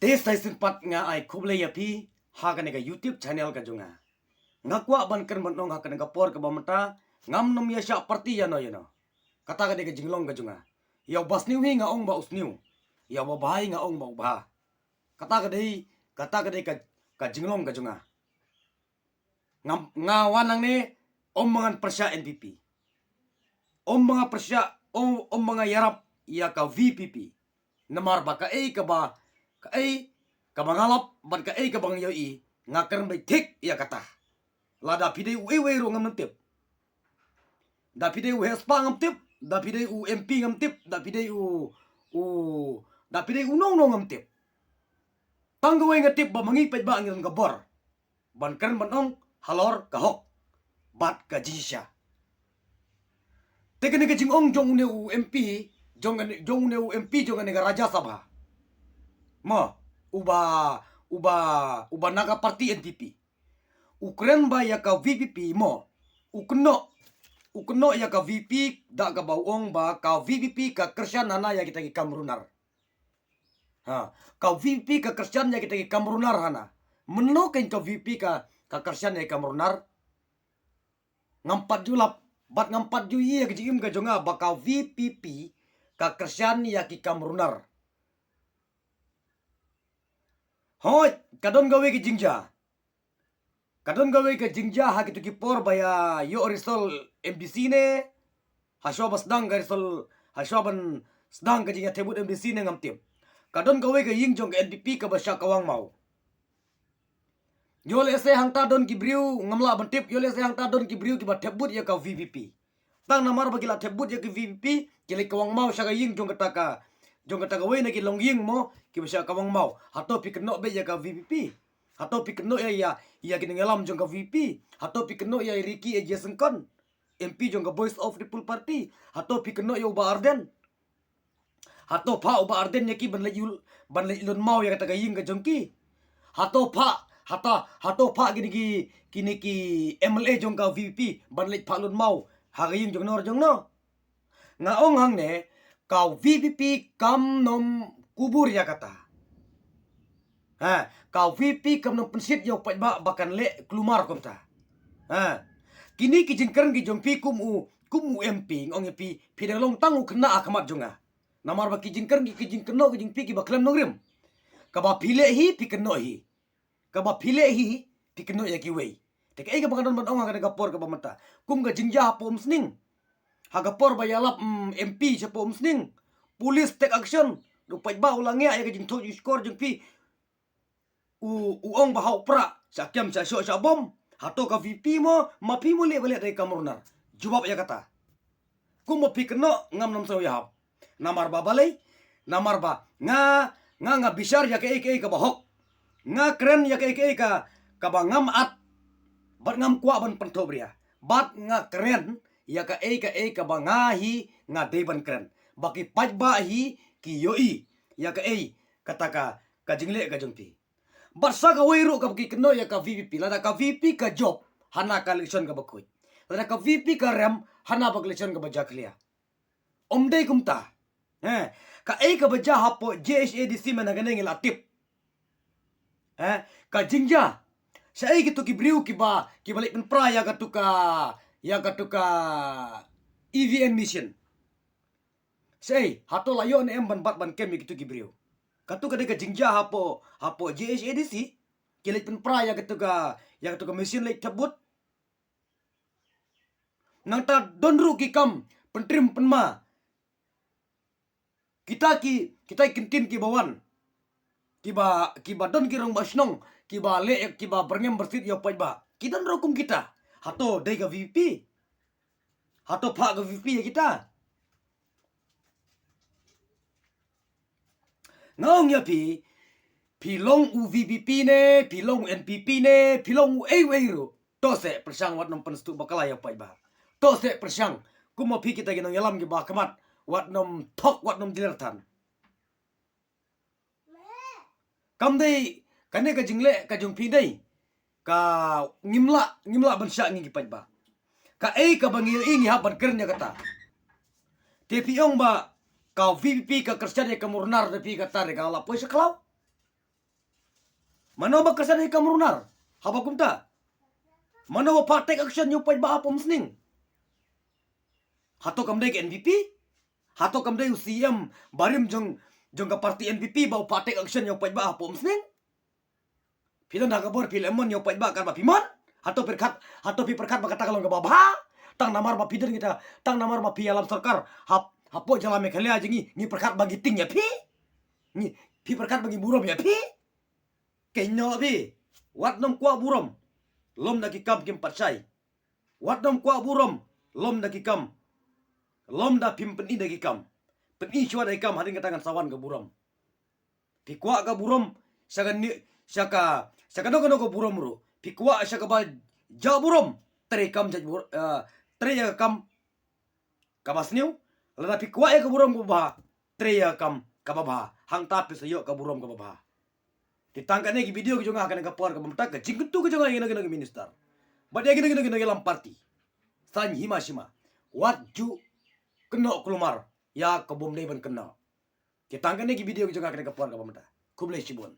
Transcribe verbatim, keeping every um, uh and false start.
Te sa shisien pat nga ai khublei ïa phi ha kane ka YouTube channel ka jong nga. Nga kwah ban kren ban ong ha kane ka por kaba mynta, ngam nym ïa shah party ïano ïano. Kata ka dei ka jinglong ka jong nga. Ïa uba sniew hi nga ong ba u sniew. Ïa uba bha hi nga ong ba u bha. Kata ka dei, kata ka dei ka, ka jinglong ka jong nga. Nga, nga wan hangne, ym ba ngan pyrshah N P P. Ym ba nga pyrshah, ym, ym ba nga ïarap ïa ka V P P. Namar ba kaei kaba, kaei kaba nga lap bad kaei kaba nga ïohi, nga kren beit thik ïa kata. Lada phi dei uei uei ruh ngam tip. Da phi dei u heh spah ngam tip, da phi dei u M P ngam tip, da phi dei u, u, da phi dei uno uno ngam tip. Tang kawei nga tip ba ma ngi paidbah ngi don ka bor ban kren ban ong halor ka hok bad ka jingshisha. Te kane ka jingong jong une u M P, jong kane, jong une u M P jong kane ka Rajya Sabha, mo, uba, uba, uba na ka party N P P, u kren ba ïa ka V P P mo, u kynnoh, u kynnoh ïa ka V P da kaba u ong ba ka V P P ka kyrshan hana ïa kita ki kam runar. Ha, ka V P P ka kyrshan ïa kita ki kam runar hana. Mynno kein ka V P P ka, ka kyrshan ïa ki kam runar? Ngam pat ju lap bad ngam pat ju ïohi ïa ka jingim ka jong nga ba ka V P P ka kyrshan ïa ki kam runar. Hooid, ka don kawei ka jingjia. Ka don kawei ka jingjia ha kito ki por ba ïa ïoh result M D C ne, ha shuwa ba sdang ka result, ha shuwa ban sdang ka jingïathep vote M D C ne ngam tip. Ka don kawei ka ïing jong ka N P P kaba shah kawang maw. Ïoh lehse hangta don ki briew ngam lah ban tip, ïoh lehse hangta don ki briew kiba thep vote ïa ka V P P. Tang namar ba ki la thep vote ïa ka V P P, ki leit kawang maw sha ka ïing jong kata ka, jong kata kawei na ki longïing mo, kiba shah kawang maw. Hato phi kynnoh beit ïa ka V P P? Hato phi kynnoh ïa, ïa, ïa ki nongïalam jong ka V P P? Hato phi kynnoh ïa i Ricky A J Syngkon, M P jong ka Voice of People Party? Hato phi kynnoh ïa u Bah Ardent? Hato phah u Bah Ardent ïa ki ban leit ïul, ban leit lun maw ïa kata ka ïing ka jong ki? Hato phah, hata, hato phah kine ki, kine ki M L A jong ka V P P ban leit phah lun maw ha ka ïing jong no jong no? Nga ong hangne, ka V P P kam nym kubur ïa kata. Ha, ka V P P kam nym pynshit ïa u paidbah ba kan leh kulmar kumta. Ha. Kine ki jingkren ki jong phi kum u, kum u M P, nga ong ïa phi, phi dang long tang u khynnah ha khmat jong nga. Namar ba ki jingkren ki, ki jingkynnoh ki jong phi kiba khlem nongrim. Kaba phi leh hi, phi kynnoh hi. Kaba phi leh hi, phi kynnoh ïa kiwei. Te kaei kaba nga don ban ong ha kane ka por kaba mynta? Kum ka jingjia hapoh Umsning. Ha ka por ba ïalap, mm, M P shapoh Umsning, police take action. U paidbah u la ngiah ïa ka jingthoh jingshukor jong phi. U, u ong ba ha u prah, sha kem, sha shoh, sha bom. Hato ka V P P mo, ma phi mo leh ba leh da ki kam runar? Jubab ïa kata. Kum ba phi kynnoh ngam nym sngew ïahap. Namar ba balei? Namar ba nga, nga, nga bishar ïa kaei kaei kaba hok. Nga kren ïa kaei kaei ka, kaba ngam at bad ngam kwah ban pynthohbria. Bad nga kren ïa kaei kaei kaba nga hi nga dei ban kren, ba ki paidbah hi ki ïohi ïa kaei kata ka, ka jingleh ka jong phi. Bad sa kawei ruh kaba ki kynnoh ïa ka V P P, lada ka V P P ka jop, hana ka election kaba khuid. Lada ka V P P ka rem, hana ba ka election kaba jakhlia. Ym dei kumta. Eh, kaei kaba jia hapoh J H A D C mynta kane ngi la tip. Eh, ka jingjia, shaei kito ki briew kiba, kiba leit pynpra ïa kato ka, ïa kato ka E V M machine? Shaei, hato la ïoh ne em ban bat ban kem ïa kito ki briew? Kato ka dei ka jingjia hapoh, hapoh J H A D C, ki leit pynpra ïa kato ka, ïa kato ka machine leit thep vote. Nangta don ruh ki kam pyntrim pynma. Kita ki, kita ki kyntien kiba wan, kiba, kiba don ki rangbah shnong kiba leh, kiba byrngem byrsit ïa u paidbah, ki don ruh kum kita. Hato dei ka V P P? Hato phah ka V P P ïa kita? Nga ong ïa phi, phi long u V P P ne, phi long u N P P ne, phi long uei uei ruh, to seh pyrshang, wat nym pynstuh bakla ïa u paidbah. To seh pyrshang. Kum ma phi kita ki nongïalam kiba khmat, wat nym thok, wat nym jler than. Kam dei, kane ka jingleh ka jong phi dei ka, ngim lah, ngim lah ban shah ngi ki paidbah. Kaei kaba ngi ïohi ngi hap ban kren ïa kata. Te phi ong ba ka V P P ka kyrshan ïa ka kam runar, te phi kata re ka la poi sha khlaw. Mano ba kyrshan ïa i Kam Runar haba kumta? Mano ba phah take action ïa u paidbah hapoh Umsning? Hato kam dei ka N P P? Hato kam dei u C M barim jong, jong ka party N P P ba u phah take action ïa u paidbah hapoh Umsning? Phi don ha ka bor phi leh mon ïa u paidbah katba phi mon? Hato pyrkhat, hato phi pyrkhat ba kata ka long kaba bha? Tang namar ba phi don kita, tang namar ba phi ïalam sorkar hap, hapoh jylla Meghalaya jong ngi, ngi pyrkhat ba ngi tieng ïa phi? Ngi, phi pyrkhat ba ngi burom ïa phi? Kynnoh phi, wat nym kwah burom lum da ki kam kim pat shai. Wat nym kwah burom lum da ki kam, lum da phim pyni da ki kam. Pyni shuwa da ki kam, hadien kata ngan sa wan ka burom. Phi kwah ka burom sha kane, sha ka, sha kano kano ka burom ruh. Phi kwah sha kaba jah burom, trei kam jah bur-, eh, trei ïa ka kam kaba sniew. Lada phi kwah ïa ka burom kaba bha, trei ïa ka kam kaba bha. Hangta phi sa ïoh ka burom kaba bha. Te tang kane ki video ki jong nga ha kane ka por kaba mynta, ka jingkyntu ki jong nga ïa kino kino ki minister bad ïa kino kino ki nongïalam party, sa hima shima, wat ju kynnoh kulmar ïa ka bym dei ban kynnoh. Te tang kane ki video ki jong nga ha kane ka por kaba mynta. Khublei shibun.